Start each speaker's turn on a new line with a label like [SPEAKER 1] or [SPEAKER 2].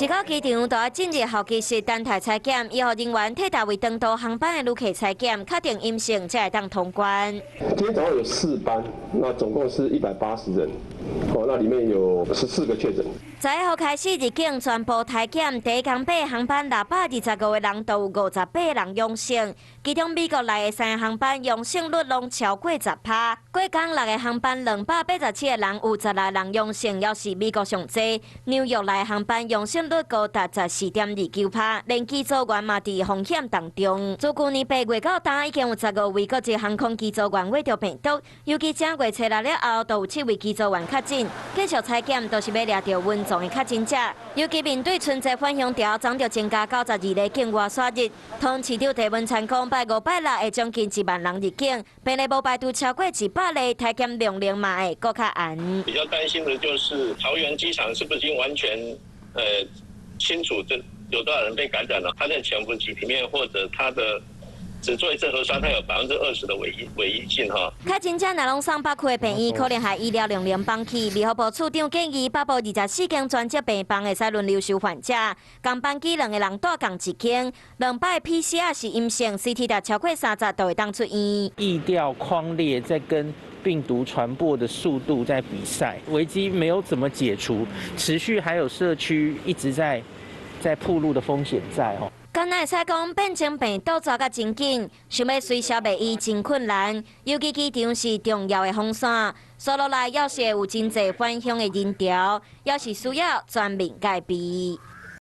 [SPEAKER 1] 一到機場就愛進入候機室等待採檢，醫護人員替逐位長途航班的旅客採檢，確定陰性才會當通關。
[SPEAKER 2] 今天早上有四班，那總共是180人，哦，那裡面有14個確診。
[SPEAKER 1] 11號開始入境全部篩檢，第一工八航班625個人，都有58人陽性，其中美國來的三個航班陽性率攏超過10趴。過工六個航班287個人，有16人陽性，猶是美國上濟。紐約來航班陽性率高達14.29趴，連機組員嘛佇風險當中。自舊年8月到今，已經有15位國際航空機組員染著病毒，尤其正月初六了後，都有七位機組員確診。繼續採檢，都是欲掠著隱藏的確診者。尤其面對春節返鄉潮，昨就增加92例境外輸入。桃園市長鄭文燦講，拜五拜六會將近1萬人入境，病例無排除超過100例，篩檢量能嘛會閣較嚴。
[SPEAKER 3] 比較擔心的就是桃園機場是不是已經完全清楚這有多少人被感染了？他在潛伏期裡面，或者他的只做一次核酸，它有20%的偽陰性哈。
[SPEAKER 1] 確診者若攏送北區的病院，可能害醫療量能崩去。衛福部次長建議，北部24間專責病房會使輪流收患者，共班機兩個人蹛仝一間，兩擺 PCR 是陰性，CT 值超過30就會當出院。
[SPEAKER 4] 疫調匡列在跟病毒傳播的速度在比賽，危機沒有怎麼解除，持續還有社區一直在暴露的風險在哦。
[SPEAKER 1] 敢若會使講變種病毒走甲真緊，想欲隨消滅伊真困難。尤其機場是重要的防線，紲落來猶是會有真濟返鄉的人潮，猶是需要全面戒備。